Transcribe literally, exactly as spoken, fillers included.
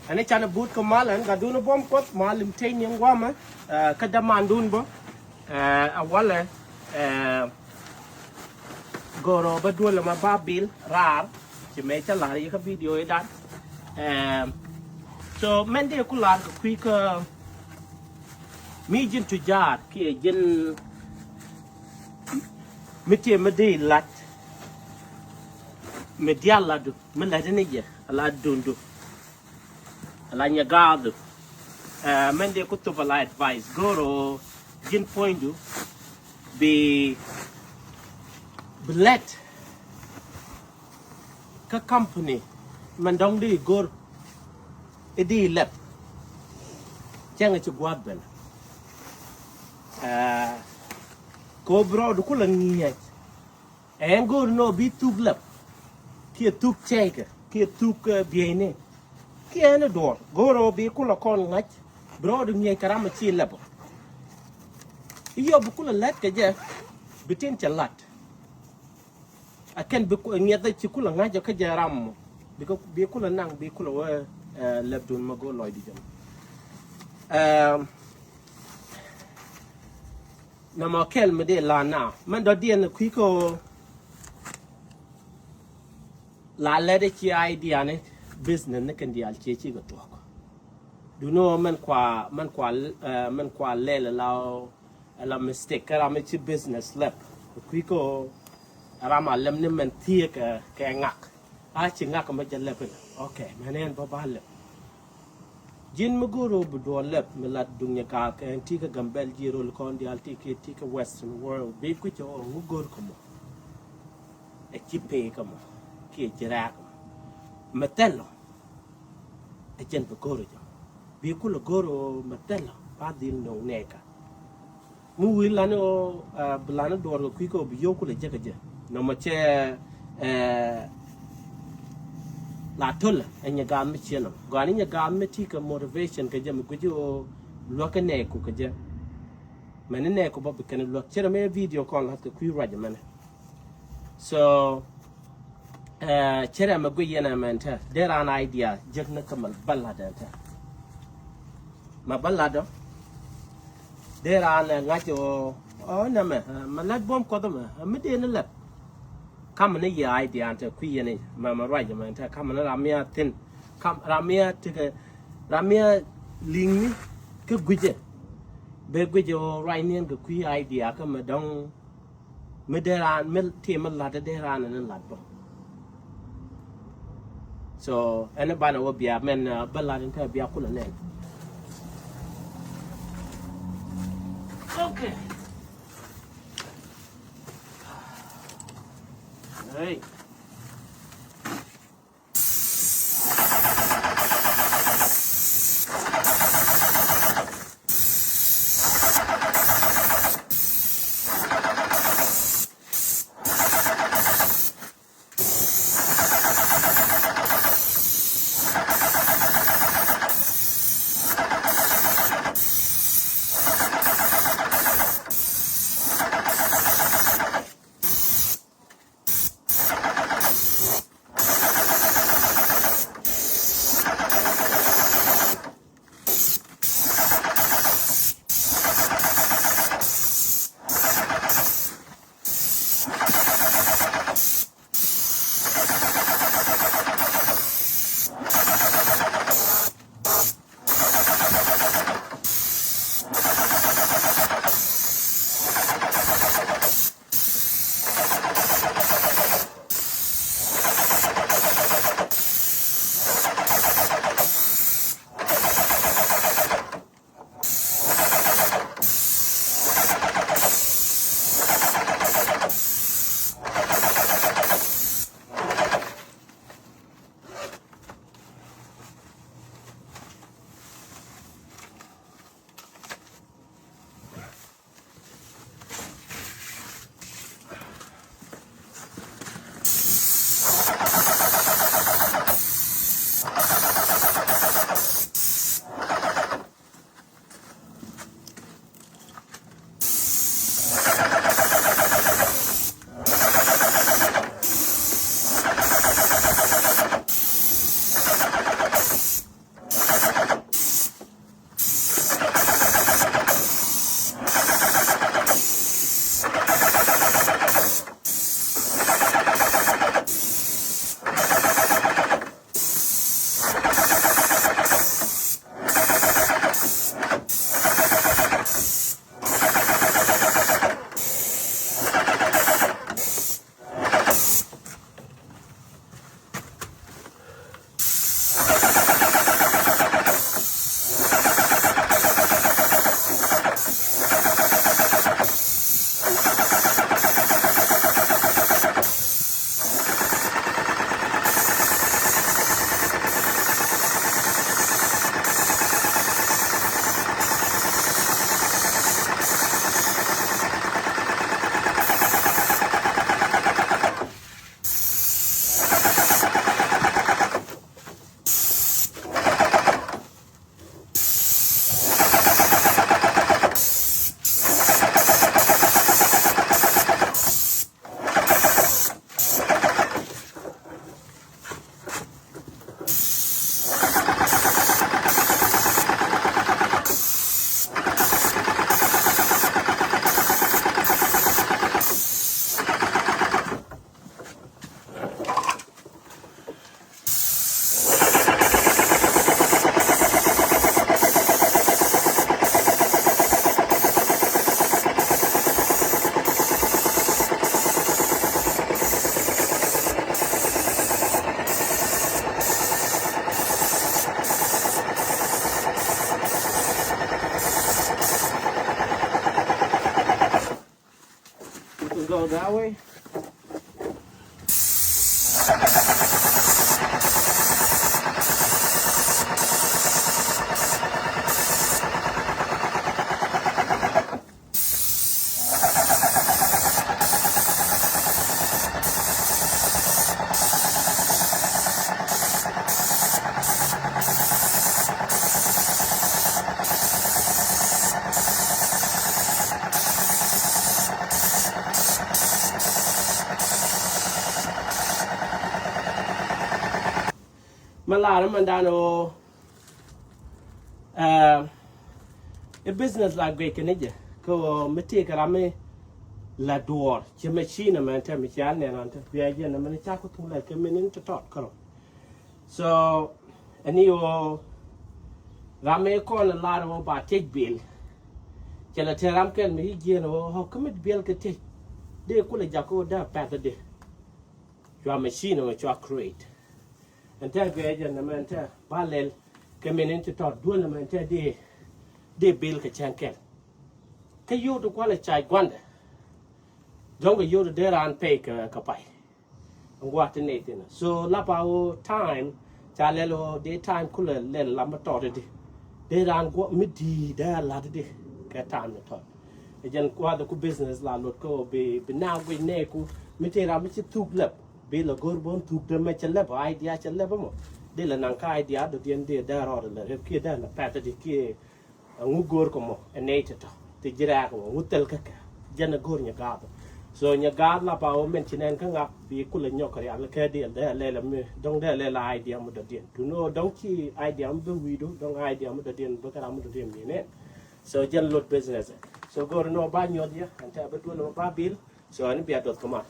Ɛn ɛ canɛ but kä mal ɛn gatdun ɛ buɔ̱m Kuɔth, mal im teny ni ŋuamɛ, eh, kä dämandun bä, eh, a walɛ, eh, go̱o̱rä bä duɔlɛ ma ba bil raar, ci mëë cä la̱r yɛ kä video i̱ dan. Eh, so mɛn dee ku la̱r kɛ kui̱ kä mi ji̱n tujaar kiɛ ji̱n mi tëë mi dee la̱t, mi diaal la̱tdu, mi la̱t ni jɛ, a la̱t dundu. Ala nyɛ gaathu. Eh, mɛn dee ku thop ala advice. Go̱o̱r ɔ ji̱n puɔ̱nydu bi, bi lɛt kä company mɛn dɔ̱ŋ di go̱o̱r i̱ di lɛp. Cäŋ ci gua̱a̱th ben. Eh, ko bi rɔɔdu kulɛ ŋi̱eec. Ɛn go̱o̱r nɔ bi thuk lɛp kiɛ thuk cɛykɛ kiɛ thuk, eh, bieyni. Kiɛ ɛn duɔ̱ɔ̱r go̱o̱r ɔ bi kulɛ kɔn ŋa̱c bi rɔɔdu ŋi̱eec kɛ ram ɛ ci lɛp ɔ. I̱ yɔ bi kulɛ lät kɛ jɛ bi tin cɛ la̱t. Ɛ kɛn bi ku-, ŋiɛth ɛ ci kulɛ ŋa̱c ɔ kä jɛ ram mɔ. Bi kɛ, bi kulɛ naŋ bi kulɛ wee, eh, lɛpdun mɛ go̱o̱r lɔcdu jɛ mɔ. Ɛm, Nɔmɔ kɛl mi dee la na mɛn dɔ̱diɛn kui̱ kä ɣöö la lɛt ɛ ci idea ni business ni kɛn diaal ciɛ cikɛ tuɔɔk. Duni ɣöö mɛn kua, mɛn kua, eh, mɛn kua lɛl ala, ala mistake kä ram mi ci business lɛp kui̱ kä ɣöö ram a lɛm ni mɛn thieek kɛ, kɛ ŋak. A ci ŋak mɛ jɛ lɛp inɛ. Ok, mɛn ɛn bä ba lɛp. Ji̱n mi go̱o̱r ɣöö bi duɔl lɛp mi lat duŋ nyɛ gaak kɛ ɛn ti kä Gambɛl ji̱ rol kɔn diaal ti kiɛ ti kä Western world bi kui̱c ɣöö ŋu go̱o̱r kä mɔ. Ɛ ci pee kä mɔ kiɛ ci rɛɛk mɔ. Mɛ thɛl ɔ. Ɛ jɛn bi go̱o̱r ɔ jɛ. Bi kulɛ go̱o̱r ɣöö mɛ thɛl ɔ ba dhil no̱o̱ŋ nɛɛkä. Mi wi̱i̱ lani ɣöö, ah, bi lani duɔɔr kɛ kui̱ kä ɣöö bi yio̱w kulɛ jek kɛ jɛ. Nɔmɔ cɛ, eh, la tolɛ ɛ nyɛ gaam mi ciɛ nɔmɔ. Gɔaa ni nyɛ gaam mi ti kɛ motivation kɛ jɛ mi guici ɣöö luäk kɛ nɛɛku kɛ jɛ. Mɛni nɛɛku bä bi kɛn luäk. Cɛ rɛ mɛ video kɔn la̱th kɛ kui̱ ruac ɛmɛnɛ. So, eh, cɛ rɛ mɛ guic yɛn ɛmɛn tɛ. Dee raan idea jek ni kä mɛ bä la̱t ɛn tɛ. Mɛ bä la̱t ɔ. Dee raan ɛ ŋa̱c ɔ, ɔ, nɛmɛ, ɛ, mɛ la̱t buɔ̱m Kuɔth ɛmɛ, ɛ, mi dee ni lɛp. Kamɛ ni yɛ idea ɛn tɛ kui̱ yɛn i̱, mɛ, mɛ ruac ɛmɛn tɛ, kamɛ ni ram mi a thi̱n, kam, ram mi a tekɛ, ram mi a li̱ŋni kä guicɛ. Bɛ guicɛ ɔ ruac niɛn kɛ kui̱ idea kä mɛ dɔ̱ŋ. Mi dee raan mi ti mi lat dee raan ni lat bä. So ɛn banɛ wä bia mɛn, uh, bä lat in te bia kulɛ nɛn. Okay. Hey. That way. Mɛ lar mɛn dan ɣöö, eh, i̱ business la guic kɛ ni jɛ kɛ ɣöö mi tëëkɛ ram mi la duɔɔr ci machine mɛn te mi cia nɛn ɣän te bia jɛ nɛ mɛn ca ku thuk la kɛ min in te tɔt kärɔ. So ɛni ɣöö ram mi kɔn lar ɣöö ba tiec bil. Cɛ la te ram kɛl mi i̱ jiɛn ɣöö ɣɔ̱ kä mi bil kɛ tiec dee kulɛ jak ɣöö dee pɛth dee. Cua machine mɛ cua create. Ɛn tɛ guiɛ jɛ nɛ mɛn tɛ ba lɛl kɛ min in ti tɔt duel nɛ mɛn tɛ dee dee bil kɛ cɛn kɛl. Kä yio̱w ti kualɛ ca guandɛ. Dɔ̱ŋ kɛ yio̱w ti dee raan pay kɛ kɛ pay. Ɛn gua̱a̱th ti nɛy thin. So lap a ɣöö time ca lɛl ɣöö dee time kulɛ lɛl lam mi tɔt di. Dee raan guɔ mi di̱i̱t dee a la̱t di kɛ time ni tɔt. Ɛ jɛn kuath ku business la lot kä bi bi na guic nɛ ku mi te ram mi ci thuk lɛp bi la go̱r bon thuk de mɛ cɛ lɛp idea cɛ lɛp mɔ. Di la naŋ ka idea dɔ diɛn di dee rɔɔd la rep kiɛ dee na pɛth di kiɛ ŋu go̱r kɔ mɔ ɛ nɛy tɛ tɔ ti ji̱ rɛɛk mɔ ŋu thil kä kɛ jɛn ɛ go̱r nyɛ gaath. So nyɛ gaath la pa wä min ci nɛn kä ŋak bi kulɛ nyɔk kɛ rial kɛ di dee lɛ la mi dɔŋ dee lɛ la idea mi dɔ diɛn tu ni wä dɔŋ ci idea mi bi wi̱i̱du dɔŋ idea mi dɔ diɛn bi kɛ ram mi dɔ diɛn mi nɛn. So jɛn lot business. So go̱r ni wä ba nyuɔth yɛ ɛn tɛ bi duɔl wä ba bil. So ɛn bia duɔth kɛ ma.